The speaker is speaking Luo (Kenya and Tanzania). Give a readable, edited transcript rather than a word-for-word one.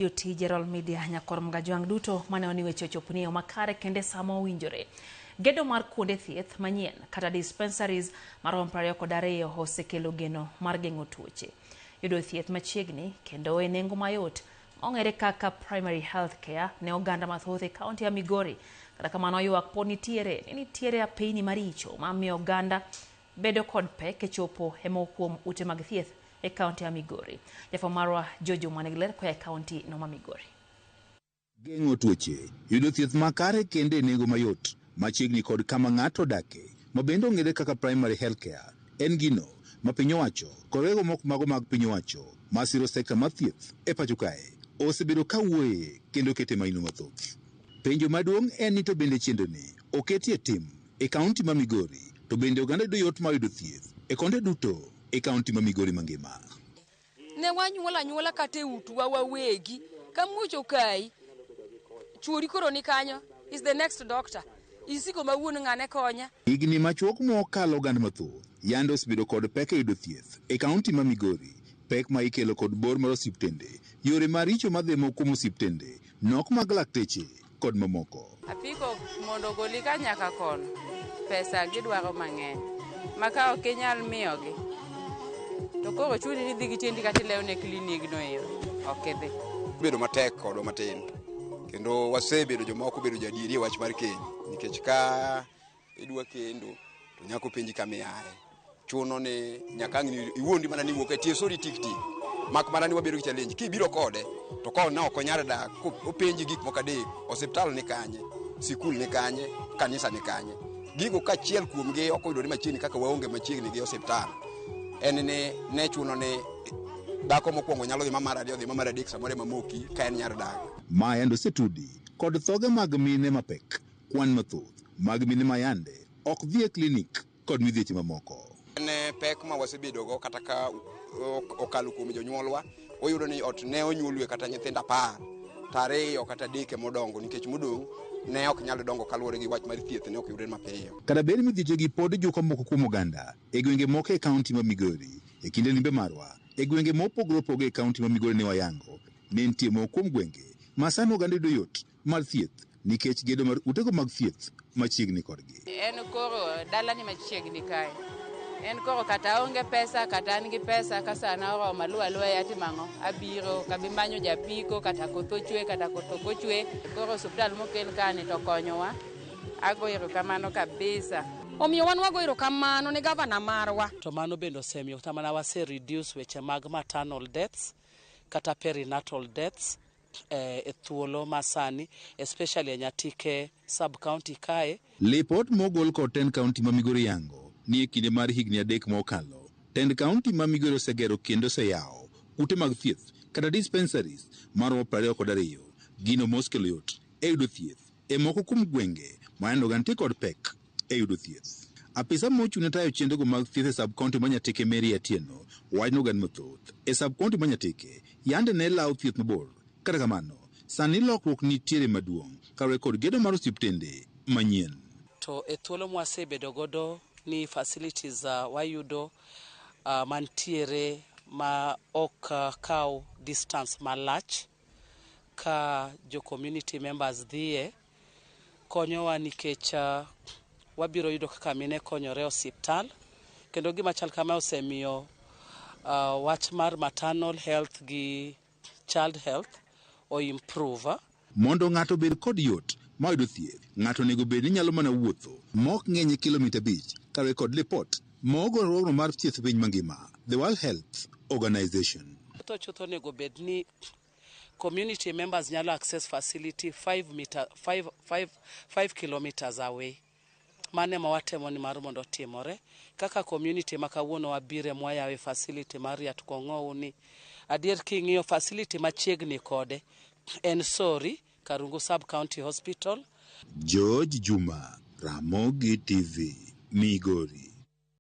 Jotije Royal Media nyakor Mgajwang' duto mane ni weche ochopni e yo makare kendo e sama owinjore. Gedo mar kuonde thieth manyien kata dispensaries maromo 22 osekelo geno mar geng'o tuoche. Yudo thieth machiegni kendo e nengo mayot ma ong'ere kaka primary health care ne oganda mathoth e kaunti ya Migori. Kata kamano, ywak pod nitiere ni nitiere apeyni maricho mamiyo oganda bedo kod pek e chopo e moko kuom ute mag thieth e kaunti ya Migori. Jafwambo marwa George Ouma nigi ler koa e kaunti no ma Migori. Geng'o tuoche, yudo thieth makare kendo e nengo mayot machiegni kod kama ng'ato odake, ma bende ong'ere kaka primary health care, en gino ma piny owacho kod riwruoge moko mago mag piny owacho masiro sekta mar thieth e pacho kae osebedo ka wuoye kendo kete maino mathoth. Penjo maduong' en ni to bende chenro ni oketie tim e kaunti ma Migori, to bende oganda yudo yot mar yudo thieth e konde duto e kaunti ma Migori mangima? Ne wanyuol anyuola kata e utwa wawegi. Ka muoch okayi, chuori koro ni kanyo, is the next doctor. Isiko ma wuon ng'ane konya. Higni machuok mokalo, oganda mathoth yande osebedo kod pek e yudo thieth e kaunti ma Migori. Pek ma ikelo kod bor mar osiptende, yore maricho madhi moko kuom osiptende, nok mag lakteche kod mamoko. Apiko mondo ogoli ka nyaka kono, pesa gidwaro mang'eny ma ka ok inyal miyogi to koro chuni ni idhi gi tiendi kata ilewne klinig no ero ok idhi. Bedo matek kodwa matin, kendo wasebedo jomoko bedo jadieri e wach mar keny, nikech ka idwa kendo to nyaka openji kama iaye. Chuno ni nyaka ang' iwuondi mana ni wuok e tie sori tik tik, mak mana ni wabedo gi challenge kibiro kode to ko ne ok onyal dak. Openji gik moko adek: osiptal ni kanye, sikul ni kanye, kanisa ni kanye. Gigo kachiel kuomgi ok oyudore machiegni, kaka waonge machiegni gi osiptal, en ni ne chuno ni dhako mokwongo nyalo dhi ma mar ariyo, dhi ma mar adek, samoro ema moki ka en nyar dak. Ma yande osetudi kod thoge mag mine mapek, kwan mathoth mag mine ma yande ok dhi e klinik kod midhieche mamoko. En pek ma wasebedogo kata ka okalo kuom jonyuolwa. Oyudo ni ot ne onyuolwe kata nyithindo 10, to ariyo kata adek emodongo, nikech modong' ne ok nyal dongo kaluwore gi wach mar thieth ne ok yudre mapiyo. Kata bed midhieche pod juko moko kuom oganda e gwenge moko e kaunti ma Migori, e kinde limbe marwa e gwenge mopogore opogore e kaunti ma Migori, ne wayango ne nitie moko kuom gwenge ma sani oganda yudo yot mar thieth nikech gedo mar utego mag thieth machiegni kodgi. En koro dalani machiegni kae. En koro kata aonge pesa kata an gi pesa, ka sana oromo aluwo aluwa e atimo ang'o? Abiro, ok abi manyo japiko kata koth ochwe kata koth ok ochwe. Koro osiptal mokel kani to konyowa. Ago erokamano kabisa. Omiyo wan wago erokamano ne gavana marwa. To mano bende osemiyo kata mana wase reduce weche mag maternal deaths kata perinatal deaths e thuolo masani, especially e Nyatike sub county kae. Lipot mogol kod tend kaunti ma Migori yango ni e kinde mar higni 3 mokalo, tend kaunti ma Migori osegero kendo oseyawo ute mag thieth kata dispensaries maromo 22, gino mosekelo yot e yudo thieth e moko kuom gwenge ma yande oganda nitie kod pek e yudo thieth. Apisa mochung' ne tayo chenrogo mag thieth e sub county ma Nyatike, Mary Atieno, wacho ni oganda mathoth e sub county ma Nyatike yande ne lawo thieth mabor. Kata kamano, sani lokruok nitiere maduong' kaluwore kod gedo mar osiptende manyien. To e thuolo mwasebedo godo ni facilities wayudo mantiere ma ok kaw distance malach ka jo community members dhiye, konyowa nikech wabiro yudo kaka mine konyore e osiptal, kendo gima chal kama osemiyo wach mar maternal health gi child health o improve. Mondo ng'ato obed kod yot mar yudo thieth, ng'ato onego bed ni nyalo mana wuotho ma ok ng'eny kilomita 5, kaluwore kod lipot ma ogol riwruogno mar thieth piny mangima, The World Health Organization. Chutho chutho onego bed ni community members nyalo access facility 5 meter 5 5 5 kilometers away. Mano ema watemo ni mar mondo otimore. Kaka community ma kawuono wabire mwayawe facility mar Riat Kong'ou ni, adier king'iyo facility machiegni kode en Sori, Karungu Sub County Hospital. George Juma, Ramogi TV, Migori.